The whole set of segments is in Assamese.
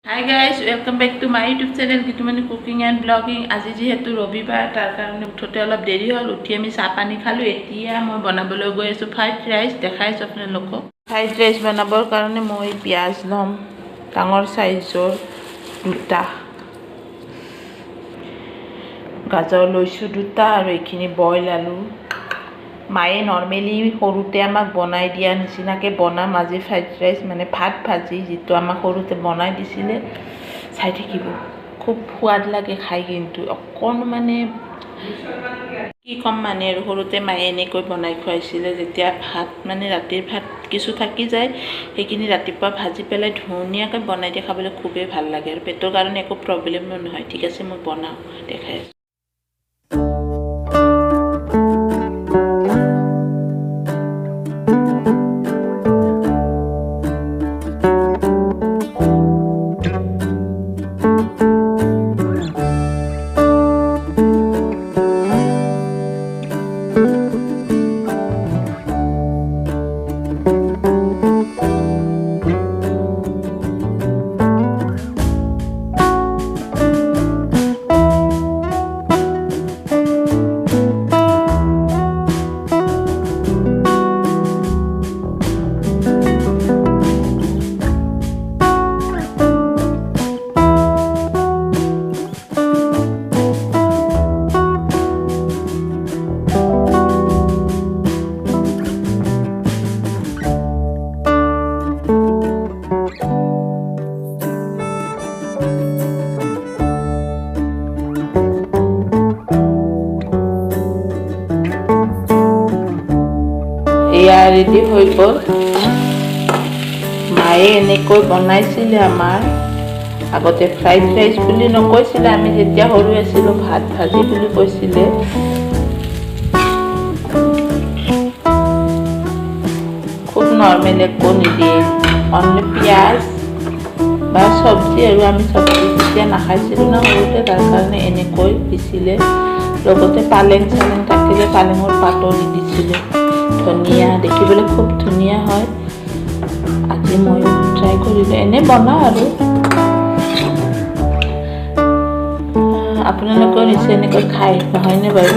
Hi guys, welcome back to my YouTube channel Gitumoni cooking and blogging. আজি যিহেতু ৰবিবাৰ, তাৰ কাৰণে উঠোঁতে অলপ দেৰি হ'ল। উঠি আমি চাহ পানী খালোঁ। এতিয়া মই বনাবলৈ গৈ আছোঁ ফ্ৰাইড ৰাইচ, দেখাই আছোঁ আপোনালোকক। ফ্ৰাইড ৰাইচ বনাবৰ কাৰণে মই পিঁয়াজ ল'ম ডাঙৰ চাইজৰ দুটা, গাজৰ লৈছোঁ দুটা আৰু এইখিনি বইল আলু। মায়ে নৰ্মেলি সৰুতে আমাক বনাই দিয়া নিচিনাকৈ বনাম আজি ফ্ৰাইড ৰাইচ, মানে ভাত ভাজি যিটো আমাক সৰুতে বনাই দিছিলে। চাই থাকিব, খুব সোৱাদ লাগে খাই, কিন্তু অকণ মানে কি ক'ম মানে আৰু সৰুতে মায়ে এনেকৈ বনাই খুৱাইছিলে। যেতিয়া ভাত মানে ৰাতিৰ ভাত কিছু থাকি যায়, সেইখিনি ৰাতিপুৱা ভাজি পেলাই ধুনীয়াকৈ বনাই দিয়ে, খাবলৈ খুবেই ভাল লাগে আৰু পেটৰ কাৰণে একো প্ৰব্লেমো নহয়। ঠিক আছে, মই বনাওঁ, দেখাই আছোঁ। এয়া ৰেডি হৈ গ'ল। মায়ে এনেকৈ বনাইছিলে আমাৰ আগতে। ফ্ৰাইড ৰাইচ বুলি নকৈছিলে, আমি যেতিয়া সৰু আছিলোঁ ভাত ভাজি বুলি কৈছিলে। খুব নৰ্মেল, একো নিদিয়ে, অনলি পিঁয়াজ বা চব্জি। আৰু আমি চব্জি তেতিয়া নাখাইছিলোঁ ন সৰুতে, তাৰ কাৰণে এনেকৈ দিছিলে। লগতে পালেং চালেং থাকিলে পালেঙৰ পাতো দি দিছিলে, ধনিয়া। দেখিবলৈ খুব ধুনীয়া হয়। আজি ময়ো ট্ৰাই কৰিলোঁ, এনেই বনাওঁ আৰু আপোনালোকেও নিশ্চয় এনেকৈ খায় নহয়নে বাৰু?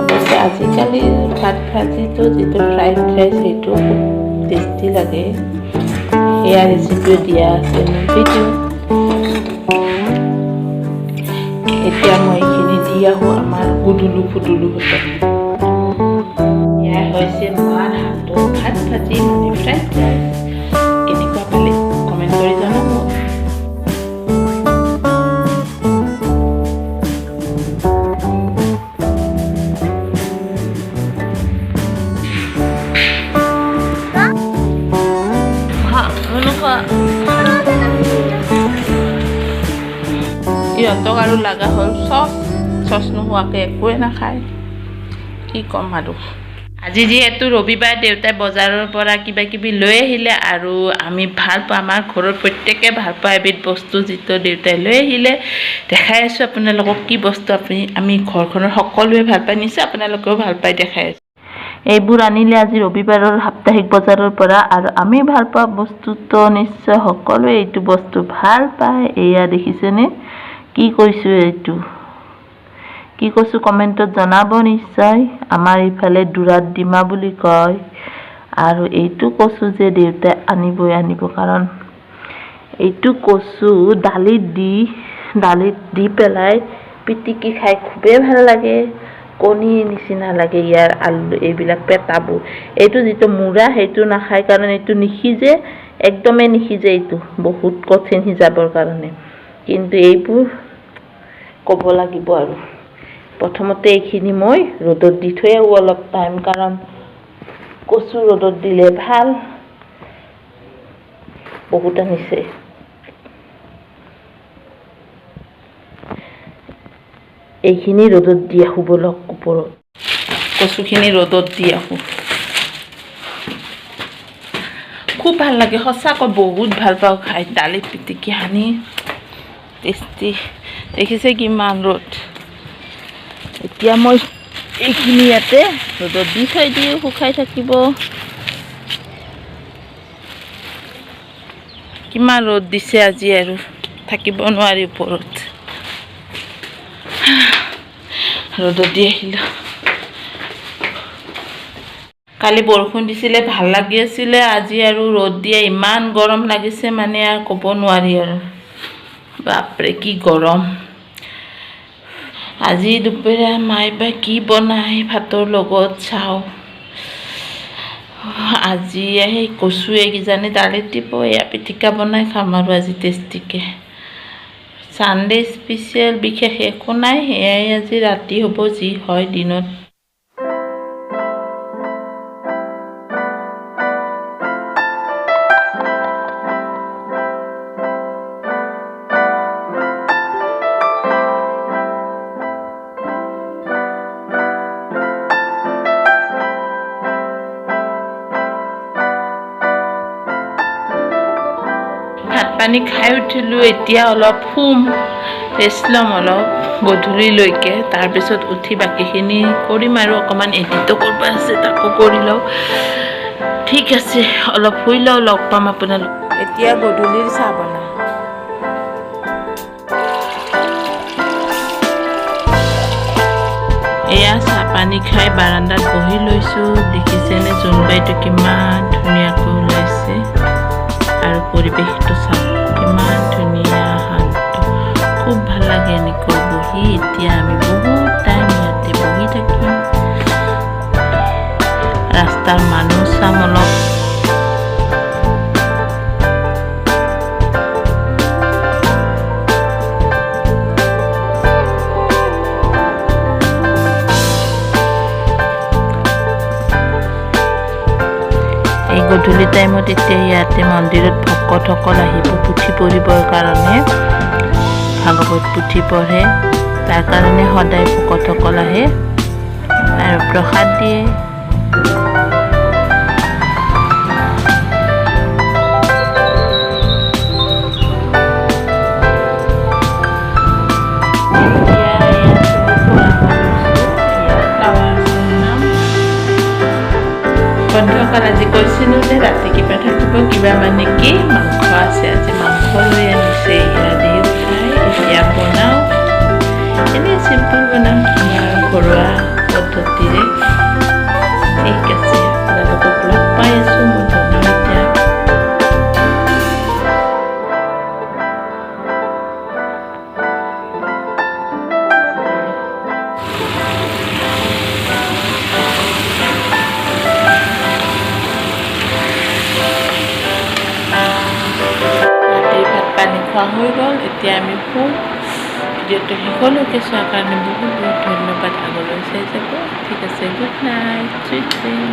অৱশ্যে আজিকালি ভাত ভাজিটো যিটো ফ্ৰাইড ৰাইচ, সেইটো খুব টেষ্টি লাগে। সেয়া ৰেচিপিও দিয়া আছে মোৰ ভিডিঅ'ত। এতিয়া মই এইখিনি দি আহোঁ আমাৰ গুডুলু ফুডুলুহঁতক। এয়া হৈছে মাৰ হাতৰ ভাত ভাজি, মানে ফ্ৰাইড ৰাইচ। কেনেকুৱা পালে কমেণ্ট কৰি জনাব। নোখোৱা ইহঁতক আৰু লগা হ'ল চচ। চচ নোহোৱাকৈ একোৱে নাখায়, কি ক'ম আৰু। আজি যিহেতু ৰবিবাৰ, দেউতাই বজাৰৰ পৰা কিবা কিবি লৈ আহিলে আৰু আমি ভাল পাওঁ, আমাৰ ঘৰৰ প্ৰত্যেকে ভাল পোৱা এবিধ বস্তু যিটো দেউতাই লৈ আহিলে, দেখাই আছোঁ আপোনালোকক কি বস্তু। আমি ঘৰখনৰ সকলোৱে ভাল পায়, নিশ্চয় আপোনালোকেও ভাল পায়, দেখাই আছোঁ। এইবোৰ আনিলে আজি ৰবিবাৰৰ সাপ্তাহিক বজাৰৰ পৰা আৰু আমি ভাল পোৱা বস্তুটো নিশ্চয় সকলোৱে এইটো বস্তু ভাল পায়। এয়া দেখিছেনে? কি কৈছোঁ, এইটো কি কৈছোঁ, কমেণ্টত জনাব নিশ্চয়। আমাৰ ইফালে দূৰাত ডিমা বুলি কয়। আৰু এইটো কচু যে দেউতাই আনিবই আনিব, কাৰণ এইটো কচু দালিত দি পেলাই পিটিকি খাই খুবেই ভাল লাগে। কণীৰ নিচিনা লাগে ইয়াৰ আলু, এইবিলাক পেটাবোৰ। এইটো যিটো মূৰা, সেইটো নাখায়, কাৰণ এইটো নিসিজে, একদমেই নিসিজে, এইটো বহুত কঠিন সিজাবৰ কাৰণে। কিন্তু এইবোৰ ক'ব লাগিব আৰু প্ৰথমতে এইখিনি মই ৰ'দত দি থৈ আহোঁ অলপ টাইম, কাৰণ কচু ৰ'দত দিলে ভাল। বহুত আনিছে। এইখিনি ৰ'দত দি আহোঁ ব'লক ওপৰত। কচুখিনি ৰ'দত দি আহোঁ। খুব ভাল লাগে, সঁচাকৈ বহুত ভাল পাওঁ খাই, দালিত পিটিকি সানি টেষ্টি। দেখিছে কিমান ৰ'দ? এতিয়া মই এইখিনি ইয়াতে ৰ'দত দি থৈ দিওঁ, শুকাই থাকিব। কিমান ৰ'দ দিছে আজি আৰু থাকিব নোৱাৰি ওপৰত। ৰ'দত দি আহিলোঁ। কালি বৰষুণ দিছিলে, ভাল লাগি আছিলে, আজি আৰু ৰ'দ দিয়ে ইমান গৰম লাগিছে, মানে আৰু ক'ব নোৱাৰি আৰু। বাপৰে কি গৰম। আজি দুপৰীয়া মায়ে বা কি বনায় ভাতৰ লগত চাওঁ। আজি সেই কচুৱে কিজানি দালিত দিব, এয়া পিটিকা বনাই খাম আৰু আজি টেষ্টিকে। ছানডে স্পেচিয়েল বিশেষ একো নাই, সেয়াই আজি ৰাতি হ'ব যি হয় দিনত। ভাত পানী খাই উঠিলোঁ, এতিয়া অলপ শুম, ৰেষ্ট ল'ম অলপ গধূলিলৈকে। তাৰপিছত উঠি বাকীখিনি কৰিম আৰু অকণমান এডিটো কৰিব আছে, তাকো কৰি লওঁ। ঠিক আছে, অলপ শুই লওঁ, লগ পাম আপোনালোক। এতিয়া গধূলিৰ চাহ বনাম। এয়া চাহ পানী খাই বাৰাণ্ডাত বহি লৈছোঁ। দেখিছেনে জোনবাইটো কিমান ধুনীয়াকৈ ওলাইছে আৰু পৰিৱেশটো চাওক কিমান ধুনীয়া, শান্ত, খুব ভাল লাগে এনেকৈ বহি। এতিয়া আমি বহুত টাইম ইয়াতে বহি থাকিম, ৰাস্তাৰ মানুহ চাম অলপ। এই গধূলি টাইমত এতিয়া ইয়াতে মন্দিৰত ভকতসকল আহিব পুথি পঢ়িবৰ কাৰণে, ভাগৱত পুথি পঢ়ে, তাৰ কাৰণে সদায় ভকতসকল আহে আৰু প্ৰসাদ দিয়ে। বন্ধুসকল, আজি কৈছিলোঁ যে ৰাতি কিবা থাকিব, কিবা মানে কি মাংস আছে, আজি মাংস লৈ আনিছে এয়া দেউতাই। এতিয়া বনাওঁ, এনেই চিম্পল বনাম আমাৰ ঘৰুৱা পদ্ধতিৰে। ঠিক আছে, আপোনালোকক লগ পাই আছোঁ, মই বনাওঁ এতিয়া। পানী খোৱা হৈ গ'ল, এতিয়া আমি শুম। ভিডিঅ'টো শেষলৈকে চোৱাৰ কাৰণে বহুত বহুত ধন্যবাদ। আগলৈ চাই যাব। ঠিক আছে, গুড নাইট, চুইট ড্ৰিম।